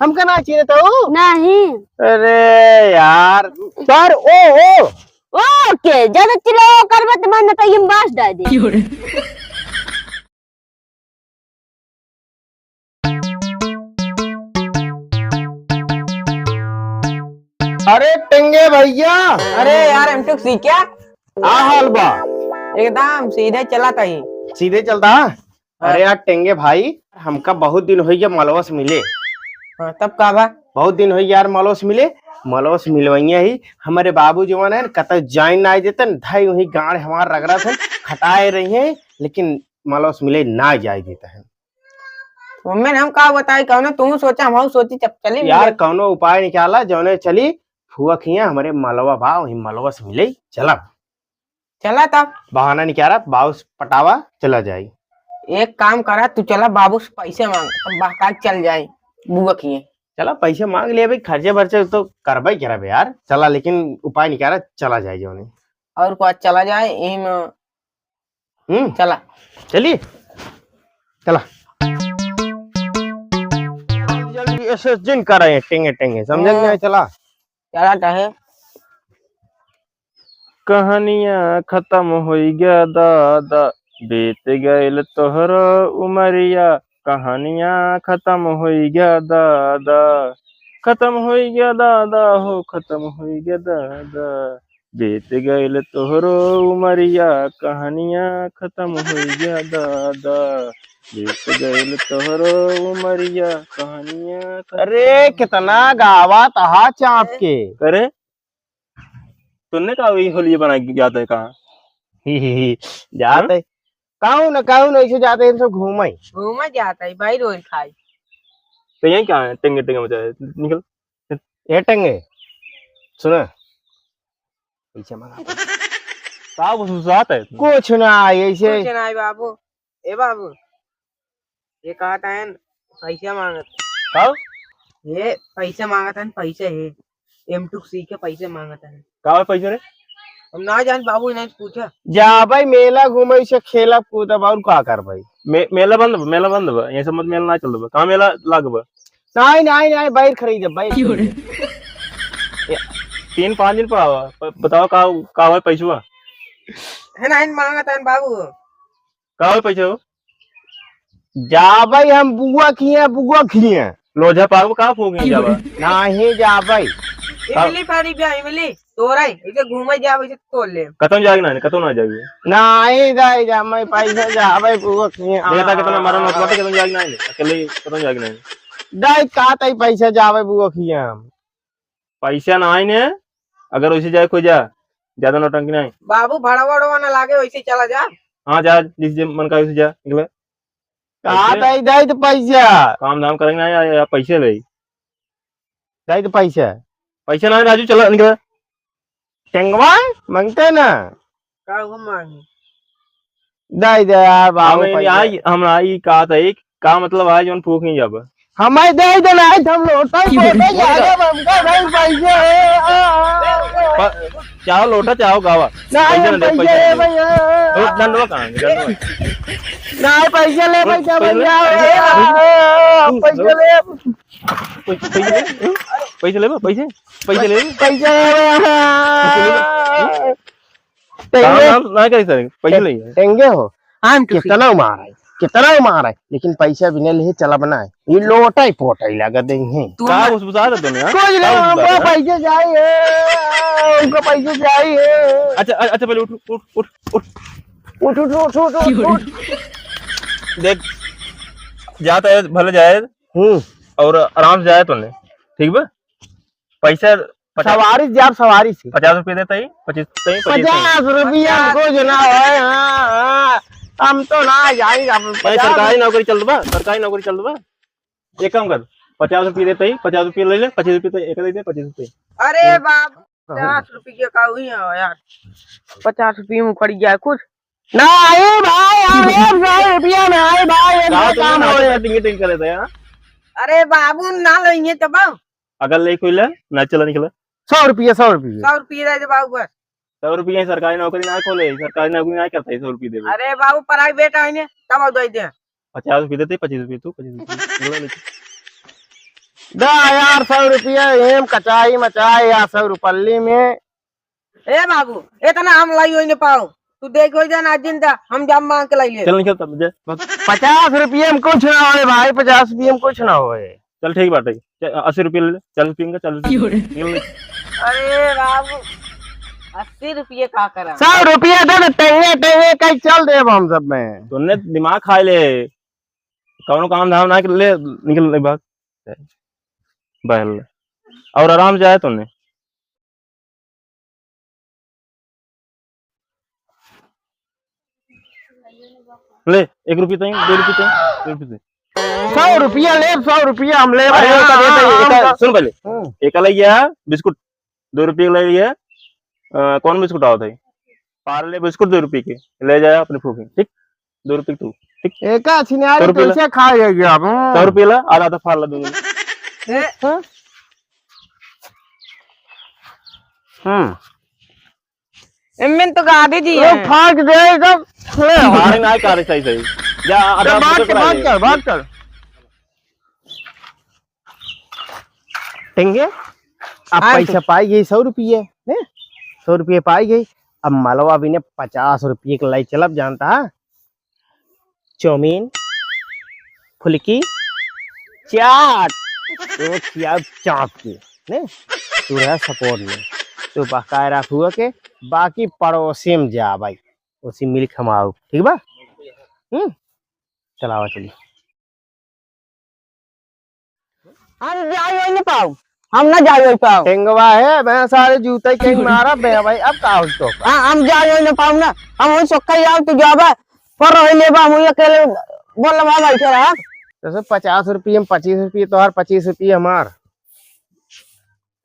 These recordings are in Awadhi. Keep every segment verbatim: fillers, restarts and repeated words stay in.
हमका ना चिन्हत हो? नहीं। अरे यार, सर, ओ, ओ। ओके, ज्यादा चिल्लाओ करबे तो मैं नटैया में बांस डाल दे। अरे टेंगे भैया। अरे यार, एमटुक सी क्या? का हाल बा? एकदम सीधे चलत ही। सीधे चलता? हाँ। अरे यार टेंगे भाई, हमका बहुत दिन होइ गया मलवा से मिले। हाँ, तब का बा? बहुत दिन होइ गया यार मलवा से मिले। मलवा से मिलवइया ही। हमरे बाबू जवन है न, कतौ जाइन नाहीं देतन, धाई वहीं गाड़ हमार रगड़त है, खटाए रही है, लेकिन मलवा से मिले ना जाए देता है। मम्मी ने हम का बताई, कौनो तू सोचा, हम सोची, चप-, चली यार, मिले। कौनो उपाय निकाला, जौने चली फुआ खिया हमरे मलवा बा, वहीं मलवा से मिले, चला। चला तब। बहाना निकाला, बाबू से पटावा, चला जाई। एक काम करा, तू चला बाबू से पैसे मांग, तब बहका के चल जाई बुआ खिए। चला पैसे मांग ले भाई, खर्चे बर्चे तो करबे करबे यार। चला लेकिन उपाय निकाला, चला जाई जौने। और को चला जाए, इम हम्म। चला। चली। चला। जल्दी ऐसे जिन कर रहे हैं, टेंगे टेंगे, समझे कि हाँ। नहीं? चला। चला चाहे। कहानियाँ खतम होई गया दादा, बीत गइल तोहरो उमरिया। कहानियाँ खतम होई गया दादा, खतम होई गया दादा हो, खतम होई गया दादा। बीत गइल तोहरो उमरिया, कहानियाँ खतम होई गया दादा। बीत गइल तोहरो उमरिया, कहानियाँ खतम अरे, कितना गावा तहा चाप के। अरे, तूने का वही होलिया बना के जाता है कहाँ? ही, ही, ही, जात हाँ? है। कहूँ न, कहूँ न, ऐसे जात है, हम सब घूमे। घूमे जात है, भाई रोल खाई। तो यहीं क्या है? टेंगे, टेंगे मचा है। निकल। ए टेंगे, सुना, पैसा मांगा। का फुसफुसात है? कुछ ना, ऐसे। कुछ ना, बाबू। ए बाबू, ये कहत हन, पैसा मांगत। का? ये पैसा मांगत हन, पैसा है। एमटुक सी के पैसा मांगत हन। का है पैसा रे? हम ना जान बाबू, नहीं पूछा। जाबे मेला घूमे से खेलब कूदब और का करबे? मे-, मेला बंद बा, मेला बंद बा। ये सब मत मेला ना चल बा। कहाँ मेला लाग बा? नहीं, नहीं, नहीं, बैर खरीदे, बैर क्यों रे? खरीदे। ए, तीन पाँच दिन पर आवा। प-, बताओ का, का है पैसवा? है ना, इन मांगत हन बाबू। का होई पैसा हो? जाबे हम बुआ खिए, बुआ खिए। लोझा पागो का फूंके जाबा? नाही जाबे। इमली फाड़ी बिया, इमली, तोरई, इसे घूमे जाबे, इसे तोड़ ले। कतम जागे ना, कतम ना जागे। नाही जाए जा, मैं पैसा जाबे बुआ खिए। देखा था कितना मारा नोट बाटे, कतम जागे ना, अकेले कतम जागे ना। दाई का तई पैसा जाबे बुआ खिए हम। पैसा ना आइन है, अगर वैसे जाए कोई जा, ज्यादा नौटंकी नहीं। बाबू, भाड़ा वाड़ा ना लागे, वैसे चला जा। हाँ, जा, जिस जे मन का वैसे जा, निकले। का पैसे? दई, दई तो पैसा। काम धाम करेंगे ना यार, यार पैसे ले। दई तो पैसा। पैसा ना है राजू, चला निकले। टेंगवा मांगते ना। का हो मांगी? दे दे यार बाबू, हम पैसा। आई, हम आई का था, एक का मतलब है जोन फूक नहीं जाबा? हमारे दे दे ना, हम लोटा ही क्यों? लोटा ही आ गया, हमका नहीं पैसे है। आ, आ, आ, आ। प-, चाहो लोटा, चाहो गावा। नहीं, पैसे हम ना दे, पैसे पैसे ना है दे। भैया। लो, डंडवा कहाँ है? डंडवा। नहीं, पैसे ले, लो, पैसे पैसे ले। भैया। पैसे ले। आ, पैसे ले। पैसे, पैसे ले। पैसे लेबा, पैसे? पैसे लेबा? पैसे लेबा। पैसे लेबा? काम पहले धाम ना करी सर, पैसे टे-, लेंगे। टेंगे हो। हम कितना मारा है, कितना मारा है, लेकिन पैसा भी नहीं ले, चला बना है। ये लोटा ही पोटा ही लगा देंगे। तू का ना फुसफुसा रहे तुम, हाँ? कुछ नहीं, का फुसफुसा हमको रहे? पैसे चाहिए, हमको पैसे चाहिए। अच्छा, अ-, अच्छा, पहले उठ, उठ, उठ, उठ। उठ, उठ, उठ, उठ, उठ, उठ। देख, जाता है, भले जाए, हम्म। और आराम से जाए तूने, ठीक बा? पैसा पचास सवारी से जाब, सवारी से। पचास रुपये देता ही, पच्चीस देता ही, पच्चीस देता ही। पचास रुपया हमको जो ना होए, हाँ, हाँ, हम तो ना जाई, हम भाई, पचास सरकारी नौकरी चल बा, सरकारी नौकरी चल बा। एक काम कर, पचास रुपये देता ही, पचास रुपये ले ले, पच्चीस रुपये तो एक दे दे, पच्चीस रुपये। अरे बाप, पचास रुपये का हुई है यार, पचास रुपये में पड़ गया कुछ। नहीं भाई, अरे सौ रुपया नहीं भाई, ये का नहीं तुम काम ना होए। टिंग टिंग करे थे, हाँ? अरे बाबू, ना लेंगे तब। अगर ले कोई ले, ना चला निकला। सौ रुपया, सौ रुपया। सौ रुपया दे दे बाबू बस। सौ रुपया ही सरकारी नौकरी ना खोले, सरकारी नौकरी ना करता है, सौ रुपया दे दे। अरे बाबू, प्राइवेट है ने, तब दे दे। पचास रुपया देते, पच्चीस रुपया तू, पच्चीस रुपया निकला लेके। दा यार, सौ रुपया एम कचाई मचाई या सौ रुपल्ली में। ए बाबू, इतना हम लाई होई न पाओ। तू देख होई जाना जिंदा, हम जाम मांग के लाई ले। चल निकल तब, जा। पचास रुपया में कुछ ना होए भाई, पचास रुपया में कुछ ना होए। चल ठीक बाटे, च-, अस्सी रुपया ले ले, चालीस रुपया का, चालीस रुपया। क्यों रे? निकल ले। अरे बाबू, अस्सी रुपये का करा? सौ रुपया दे दे, टेंगे टेंगे कहीं चल देब हम सब में। तूने दिमाग खाए ले, कौनो काम धाम ना कर ले, निकल ले भाग, बहल ले। और आराम से आए तूने। ले, एक रुपये तई, दो रुपये तई, दो रुपये तई। सौ रुपया ले, सौ रुपया हम ले। अरे, हाँ, एका दे, हाँ, एका, हाँ। सुन पहले। हम्म। एका ले गया बिस्कुट, दो रुपये के ले गया। अ, कौन बिस्कुट आवत है? पार्ले बिस्कुट दो रुपये के, ले जाया अपने फूफी, ठीक? दो रुपये तू, ठीक? एका छिनारी सौ रुपये ला। कैसे खाए गया अब? हम्म। सौ रुपये ला, आधा आधा फाड़ ला दूंगा। ए, हाँ? हम्म। इनमें तो गांधी जी वो हैं। फाड़ दे एकदम। ले, हमारे ना करे सही सही। जा, जा, आधा बात कर, बात कर, बात कर। टेंगे, अब आए पैसा तो। पाई गई सौ रुपये, ने? सौ रुपये पाई गई। अब मलवा भी ने पचास रुपये के लाई चलब जानता है। चाउमीन, फुलकी, चाट, तो खियाब चाप के, ने? तू रहा सपोर्ट में, तू बहकाए रहा फुआ के, बाकी पड़ोसी में जा भाई, उसी मिल खमाऊ, ठीक बा? हम्म, चलावा चली। हम जाई होई न पाऊ, हम ना जाई होई पाऊ। टेंगवा है, मैं सारे जूते के मारा बे भाई, अब का हो तो? हाँ, हम जाई होई न पाऊ ना, हम वही सोखा जाओ, तू जाबा, पर रही लेबा, हम वही अकेले बोलबा बैठे रहा। जैसे पचास रुपये में पच्चीस रुपये तोहार, पच्चीस रुपये हमार।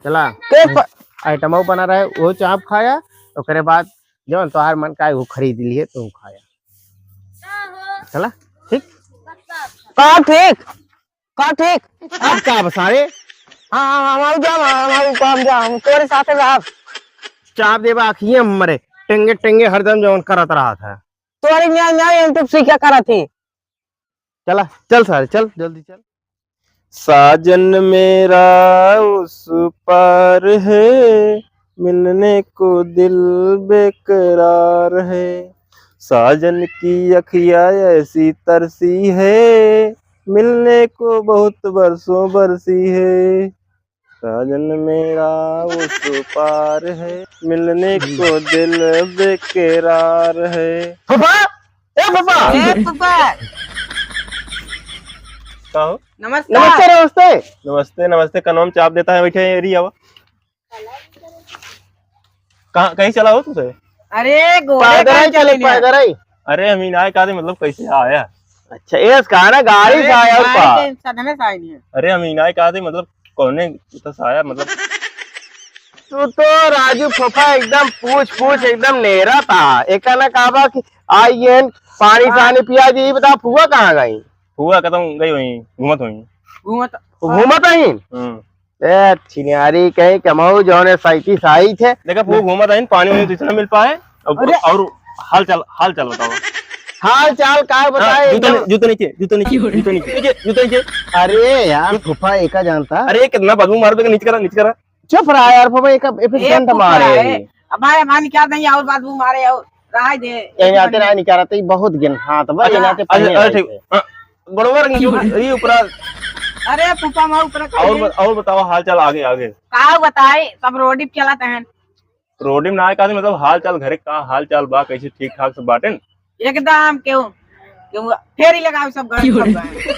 चला, के प- आइटमो बना रहे, वो चाप खाया, ओकरे बाद जौन तोहार मन का है, वो खरीद लिए, तू खाया। चला, ठीक? का ठीक? का ठीक? अब का बसारे? हाँ, हाँ, हम आऊ जाब, हम आऊ काम जाब, हम तोरे साथे रहब। चाप देबा अखिए मरे, टेंगे टेंगे हरदम जौन करत रहत है। तोरी न्याय न्याय YouTube सीखे करत ही। चला, चल सारे, चल, जल्दी चल। साजन मेरा उस पार है, मिलने को दिल बेकरार है। साजन की अखियाँ ऐसी तरसी है, मिलने को बहुत बरसों बरसी है। साजन मेरा उस पार है, मिलने को दिल बेकरार है। फूफा, ए फूफा। ए फूफा। का हो? नमस्कार। नमस्ते, नमस्ते। नमस्ते, नमस्ते। का नाम चाप देता है, बैठे एरी आवा। कहाँ, कहीं चला हो तुझे? अरे, गोरे पैदल कहाँ ही चले, चले हैं? पैदल ही। अरे, हम इनाय का दे, मतलब, कैसे आया? अच्छा, ये कहा ना, गाड़ी अरे, से आया गाड़ी का? के साधने से आए नहीं है। अरे, हम इनाय का दे, मतलब, कौने इतना से आया, मतलब? तू तो राजू फूफा एकदम पूछ, पूछ, एकदम नेरा था। एका ना कहबा कि आई ये पानी हाँ। सानी पिया जी, ये बता, फुआ कहाँ गई? फुआ कतहूँ गई हुई, घूमत हुई। घूमत, घूमत ही? हम्म। ए, छिनियारी कहीं कमाऊ जौने साइकिल साई थे। देखा, फूफा घूमत आइन, पानी वानी तो इतना मिल पाए। अब, अरे। और हाल चाल, हाल चाल बताओ। हाल चाल का हाँ, बताए जूता एकदम। नी-, जूता नीचे, जूता नीचे, जूता नीचे, नीचे, जूता नीचे। अरे यार, फूफा एका जानता। अरे, कितना बदबू मार देगा, नीचे करा, नीचे करा। चुप रहा यार, फूफा एक, एक ए, फूफा मारे। है। अब भाई, हमारे क्या नहीं, और बदबू मारे, और रहा दे। ये नाते रहा निकालते ही बहुत गिन। हाँ, तो भाई, अच्छा, ये नाते अच्छा, पहले अच्छा, आए ठीक। थे। हाँ। बड़वा रंग जो, ये ऊपरा। अरे, फूफा, मैं ऊपरा और कहीं ब-, और बताओ हाल चाल आगे, आगे। का बताए, सब रोडी पे चलत हैं। रोडी में ना आए, का मतलब हाल चाल, घरे का हाल चाल बा, कैसे ठीक ठाक सब बाटेन? एकदम केहू, केहू फेरी लगावे सब घर सब गए।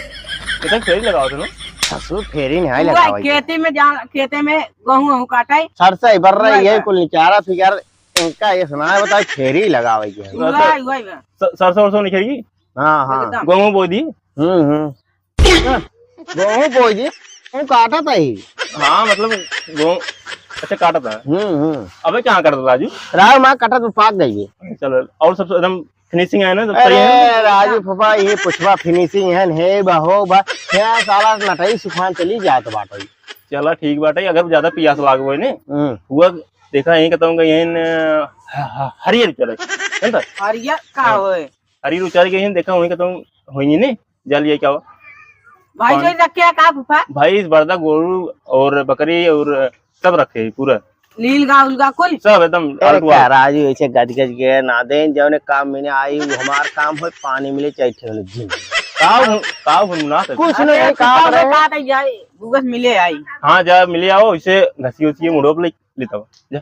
कितना फेरी लगाओ थे ना? ससुर फेरी नहीं आए पूरा लगावे के। खेती में जा, खेते में गेहूं वहूं काटे। सरसों, बर्रा, ये कुल निचारा फिगर, इनका ये सुना है, बताओ, फेरी लगावे के है। वही, वही, वही। स-, सरसों वरसों निकल गई? हाँ, हाँ। एकदम। गेहूं बो दी? हम्म, हम्म। गेहूं बोई जी, वो काटत ही। हाँ, मतलब, गेहूं, अच्छा, काटत है। हम्म, हम्म। अबे, कहाँ काटत, राजू? राव माँ काटत में पाक गई है। चलो, और सब एकदम finishing है ना, सब सही है ना? अरे, राजू फूफा, ये पुछवा finishing है, हे बा, हो बा, हे साला नटई सुखान चली जात बाटई। चला, ठीक बाटे, अगर ज्यादा पियास लागो है ने, हम्म। हुआ, देखा, यहीं कहता हूँ, यहीं न, ह-, ह-, हरियर चले, जानता? हरियर का हाँ। होए? हरी रुचारी के ही देखा, वहीं का तो होइए ने, जा लिया क्या हुआ? भाई पानी। जो रखे है का फूफा? भैंस, बरदा, गोरू और बकरी और सब रखे है पूरा। लीलगा उलगा कुल? सब एकदम ए, आलटुआ। का राजू ऐसे गज गज के ना दें, जौने काम में आई, वो हमार काम हो, पानी मिले चाहे ठेले जिन। काव, काव हम ना सकते। कुछ नहीं, अरे, काव कुछ रहे। बात है, जाए, भूगस मिले आई। हाँ, जा मिले आओ, इसे घसी उसी मुड़ो पे ले, लेता हुआ। जा।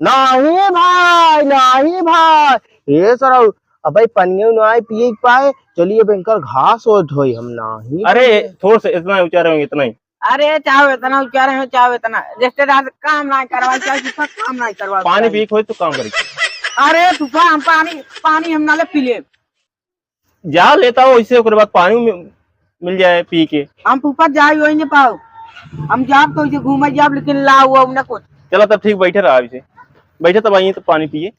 नहीं भाई, नहीं भाई, ये सरऊ, अबे पनियो ना आए पिए के पाए, चलिए अब इनकर घास और धोई हम नहीं। अरे, थोड़ा सा इतना ऊंचा रहोगे, इतना ही। अरे, चाहो इतना ऊंचा रहे, चाहो इतना, रिश्तेदार से काम ना करवा, चाहे किसी से काम ना करवा। पानी पी के होई तो काम करी। अरे फूफा, हम पानी, पानी हम ना ले पी ले। जा लेता हो, इससे ओकरे बाद पानी मिल, मिल जाए पी के। हम फूफा जाए वही नहीं पाओ, हम जाब तो इसे घूमे जाब, लेकिन लाओ वो ना कुछ। चला तब ठीक, बैठे रहा इसे, बैठे तब आइए तो पानी पिए।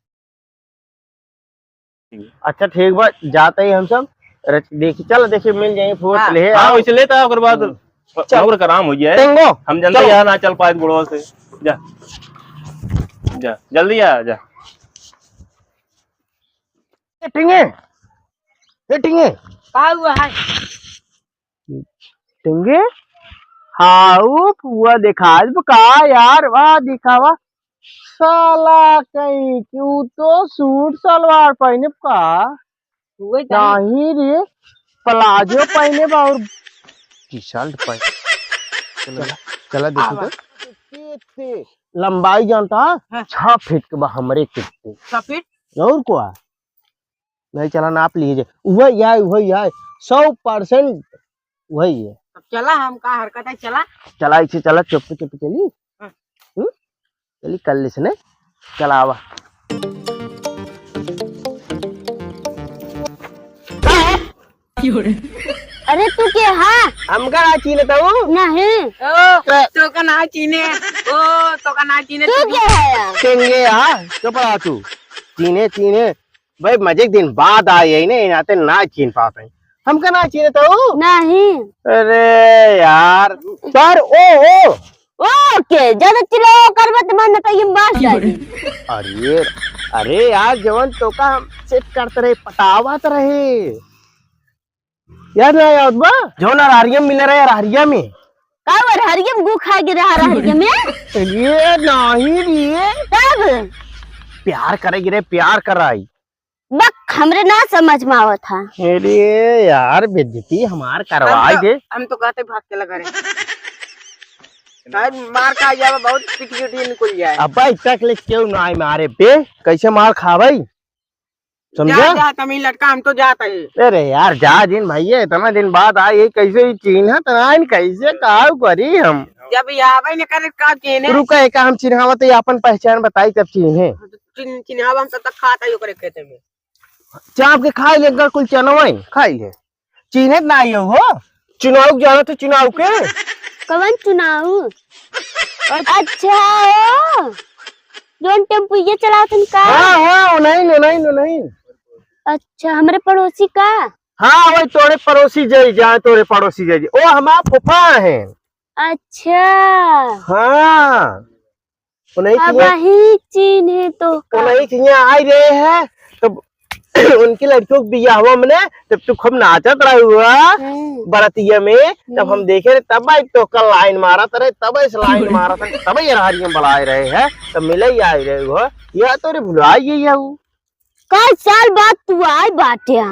अच्छा ठीक बा, जाते ही हम सब रच-, देखी, चल देखी मिल जाई, फोर्स हाँ। ले हाँ, आओ। वैसे लेता है, ओकर बाद हम्म। प-, चल। ओकर आराम हो जाए। टेंगो, हम जनते चलो। यहाँ ना चल पाए गोड़वा से। जा, जा, जल्दी आ, जा। ए, टिंगे, ए, टिंगे। का हुआ है? टिंगे, हाउ, फुआ दिखाई दे का यार, वाह दिखावा। साला कहीं कि उ तो सूट सलवार पहने का। वही तो है। नहीं रे, प्लाजो पहने बा और टी शर्ट पहने। चला, चला देखी आवा। तो। कितने लंबाई जानता? हाँ। छह फीट के बा हमरे कितने। छह फीट? और क्या? नहीं चला नाप लीजिए। वही है, वही है। सौ परसेंट वही है। अब चला, हम का हरकत है, चला। चला, इसे चला, चुप चुप चली। हाँ। हम्म? चली, कर ले इसने। चला आवा। अरे तू के हा? हमका ना चीन्हे तू? नहीं। ओ, तो का ना चीन्हे। ओ, तो का ना चीन्हे तू तू। के हा यार? चेंगे हा, चुप रहा तू। चीन्हे, चीन्हे। भाई, मजे के दिन बाद आए है ना, नाते ना चीन्ह पात है। हमका ना चीन्हे तू? नहीं। अरे यार, पर ओ, ओ। ओके, ज्यादा चिल्लाओ करबे त मन त ये मार जाई। अरे, अरे यार, जवन तो का हम सेट करत रहे, पटावत रहे। याद ना आवत बा? जौन अरहरिया में मिले रहे, अरहरिया में। का वो अरहरिया में गू खा गिरे, अरहरिया में? ये नहीं रे। तब? प्यार करे गिरे, प्यार कराई। बक, हमरे ना समझ में आवत हा। अरे यार, बेइज्जती हमार करवाई हम तो, दे। हम तो कहते भाग के लगा रहे। शायद मार का जावा, बहुत पिटी उटी निकल जाए। अब भाई तक ले क्यों ना आए मारे पे, कैसे मार खावाई? समझा? जा, जा, तमी लटका, हम तो जात है। अरे यार, जा जिन भैया, इतना दिन बाद आए, ये कैसे ही चीन्हा तना, कैसे काव करी हम? जब ये आवे न करे, का चीन्हे? रुका, एका हम चिन्हावत, ये अपन पहचान बताई, तब चीन्हे। चिन-, चिन्हावा हम तब तक खात है ओकरे खेते में। चाप के खाई ले, अगर कुल चनवा ही खाई ले। चीन्हे ना आइयो हो। चुनाव के जाना तो चुनाव के। कवन चुनाव? अच्छा, ओ, जौन टेम्पुइया चलावत हन का? हाँ, हाँ, उन्हीं, उन्हीं, उन्हीं। अच्छा, हमरे पड़ोसी का? हाँ, वही तोरे पड़ोसी जई, जहाँ तोरे पड़ोसी जई, जई। ओ हमार फूफा है। अच्छा। हाँ। उन्हीं के यहाँ, अबही चीन्हे तो का। उन्हीं के यहाँ आई रहे हैं, तब उनके लड़कियों के बियाहवा में ने, तब तू खूब नाचत रहे हुआ, हम्म। बरतिया में, तब हम हम्म। देखे रहे, तब भाई तो कल लाइन मारत रहे, तब इस लाइन मारत रहे, तब ये अरहरिया में बुलाए रहे हैं, तब मिले ही आए रहे हुआ, यह तो रे भुला गई है वो। कई साल बाद तू आए बाटे।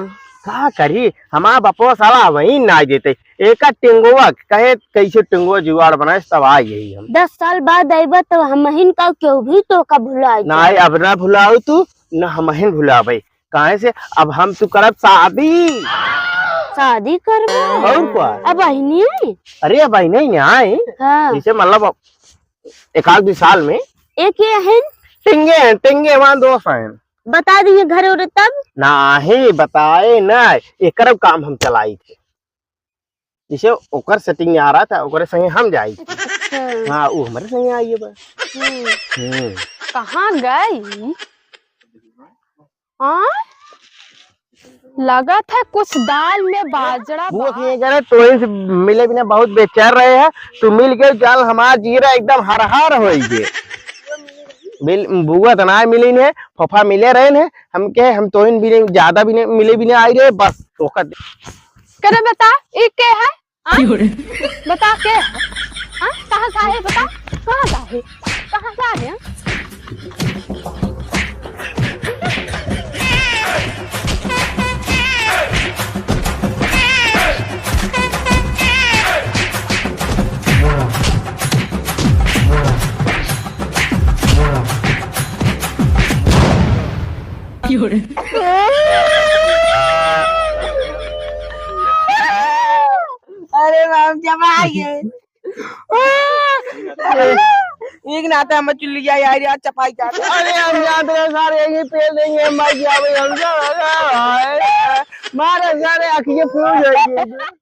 का करी, हमार बपवा साला वहीं ना देते। एका टेंगोवा के कहे, कैसे टेंगोवा जुगाड़ बनाए, तब आ यही हम। दस साल बाद अइबा, तब हमहिन का केहू भी तो का भुला जाए। ना, अब ना भुलाऊ तू, ना हमहिन भुलाबे। काहे से, अब हम तू करब शादी। शादी करबा? और का? अबहिनी? अरे, अबहिनी ना आए। हाँ। जैसे मतलब, अब एक आध दो साल में। एक ये है? टेंगे हैं, टेंगे हमार दोस्त हैं। बता दिए घरे उरे तब? नाही, बताए ना, एकर काम हम चलाई थे। जैसे ओकर सेटिंग में आ रहा था, ओकरे संगे हम जाई थे। अच्छा। हाँ, वो हमरे संगे आई है बा। हम्म। हम्म। कहाँ गई? हाँ? लगत है कुछ दाल में बाजरा वो बा। किए करे, तोहिन से मिले बिना बहुत बेचैन रहे हैं। तू मिल गए, जान हमार जीरा एकदम हरहर होई गे। मिल, बुआ त ना मिलिन है, फफा मिले रहे हैं। हम कहे, हम तोहिन भी नहीं, ज्यादा भी नहीं, मिले भी नहीं आई रहे, बस धोखा दे। करे बता, ई के है? हाँ? बता के। हाँ? कहाँ का है? बता। कहाँ का है? कहाँ का है? अरे राम, चपाई है। एक नाते हम चुल्ली जाए यार, यार चपाई जाते। अरे हम जाते हैं सारे, यही पेल देंगे, मर जावे हम सब। मारे सारे अखिए फूल जाएंगे।